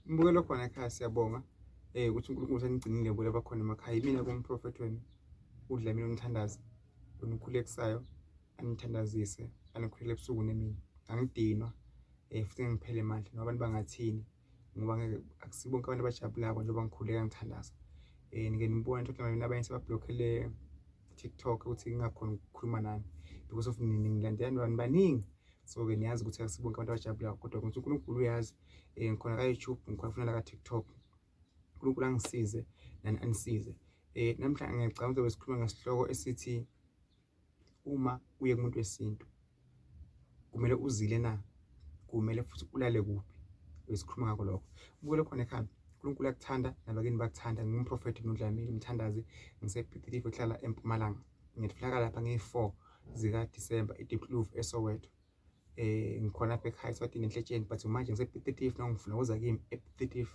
Mbukelo khona ekhaya, siyabonga ukuthi uNkulunkulu usanigcinile bula bakhona emakhaya. Yimina kumprofethi wenu uDlamini umthandazi onikhulekisayo, anithandazise, anikhulele ebusuku nemini. Angidinwa futhi ngiphele amandla noma abantu bangathini, ngoba ngeke, akusibo bonke abantu abajabulako njengoba ngikhuleka ngithandaza. Nike nibone ukuthi mina abanye sebablockele TikTok ukuthi ngingakhoni ukukhuluma nani because of nini ngilandela abantu baningi. So-ke niyazi ukuthi akusibo bonke abantu abajabulayo, kodwa ukuthi uNkulunkulu uyazi. Ngikhona ka-YouTube, ngikhona futhi naka-TikTok. uNkulunkulu angisize nani anisize. Namhlanje ngiyacabanga ukuthi sikhuluma ngesihloko esithi uma uye kumuntu wesintu kumele uzile na, kumele futhi ulale kuphi? Besikhuluma ngakho lokho. Ubukele khona ekhaya, uNkulunkulu akuthanda nabakini bakuthanda. Ngingumprofethi noDlamini umthandazi, ngise-Piet kuhlala eMpumalanga. Ngiyatholakala lapha ngeyi-4 zikaDisemba eDiepkloof eSoweto. Ngikhona lapha ekhaya eSwatini eNhletsheni, but manje ngise-Piet nongifuna uza kimi ePiet.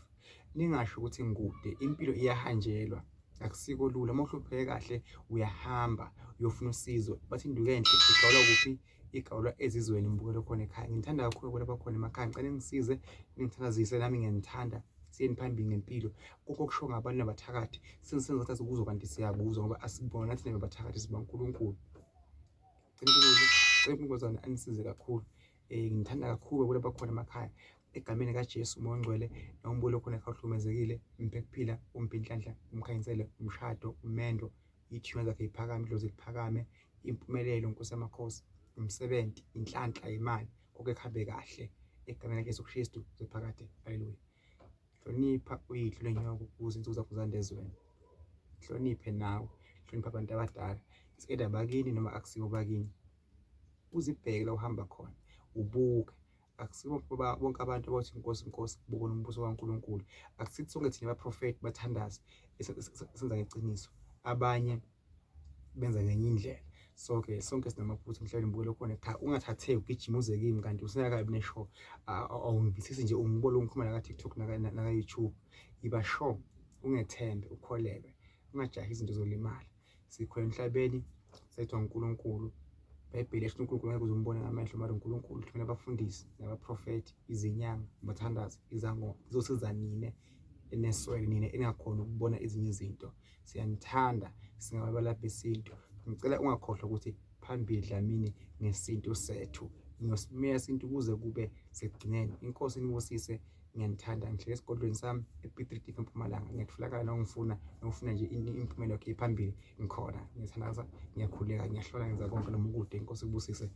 Ningasho ukuthi ngikude, impilo iyahanjelwa, akusiko lula. Uma uhlupheke kahle uyahamba uyofuna usizo. Bathi induku enhle igawulwa kuphi? Igawulwa ezizweni. Mbukelo khona ekhaya, ngithanda kakhulu abantu abakhona emakhaya. Ngicela ningisize, ningithandazise, nami ngiyanithanda. Siyeni phambili ngempilo. Konke okushiwo ngabantu nabathakathi senze ngathi asikuzwa, kanti siyakuzwa, ngoba asibona nathi nabathakathi, siba uNkulunkulu. Cela uNkulunkulu anisize kakhulu. Ngithanda kakhulu abantu abakhona emakhaya. Egameni kaJesu uMoya oNgcwele, nawumbukelo khona ekhaya uhlukumezekile, umphe kuphila, umphe inhlanhla, umkhanyisele umshado, umendo, iy'thunywa zakhe yiphakame, idlozi liphakame, impumelelo, Nkosi yamakhosi, umsebenzi, inhlanhla yemali, konke kuhambe kahle egameni likaJesu Kristu zephakade. Haleluya. Hlonipha uyihlo lenyoko ukuze insuku zakho zande ezweni. Hloniphe nawe, hlonipha abantu abadala. It's either bakini noma akusibo bakini. Uzibheke la uhamba khona, ubuke. Akusibo bonke abantu abathi inkosi inkosi bubona umbuso kaNkulunkulu. Akusithi sonke thina baprofeti bathandazi esenza ngeqiniso. Abanye benza ngenye indlela. So-ke sonke sinamaphutha emhlabeni, mbukelo khona cha, ungathatheki ugijima uze kimi kanti usengakabi ne-sure. Awungivisisi nje, ungibona ungikhuluma naka-TikTok naka-YouTube. Yiba sure, ungethembe, ukholelwe, ungajahi izinto zolimala. Sikhona emhlabeni sethwa uNkulunkulu. IBhayibheli yasho uNkulunkulu ngeke uze umbone ngamehlo, mara uNkulunkulu uthumela abafundisi nabaprofethi, izinyanga, abathandazi, izangoma zizosiza nina eneswele, nina engakhona ukubona ezinye izinto. Siyanithanda singabalaphi besintu. Ngicela ungakhohlwa ukuthi phambili Dlamini ngesintu sethu. Ngiyosimela isintu kuze kube sekugcineni. Inkosi inibusise, ngiyanithanda. Ngihlele esigodlweni sami ePiet Retief eMpumalanga. Ngiyatholakala nongifuna, nongifuna nje impumelo yakhe iphambili, ngikhona. Ngiyathandaza, ngiyakhuleka, ngiyahlola, ngenza konke noma ukude. Inkosi ikubusise.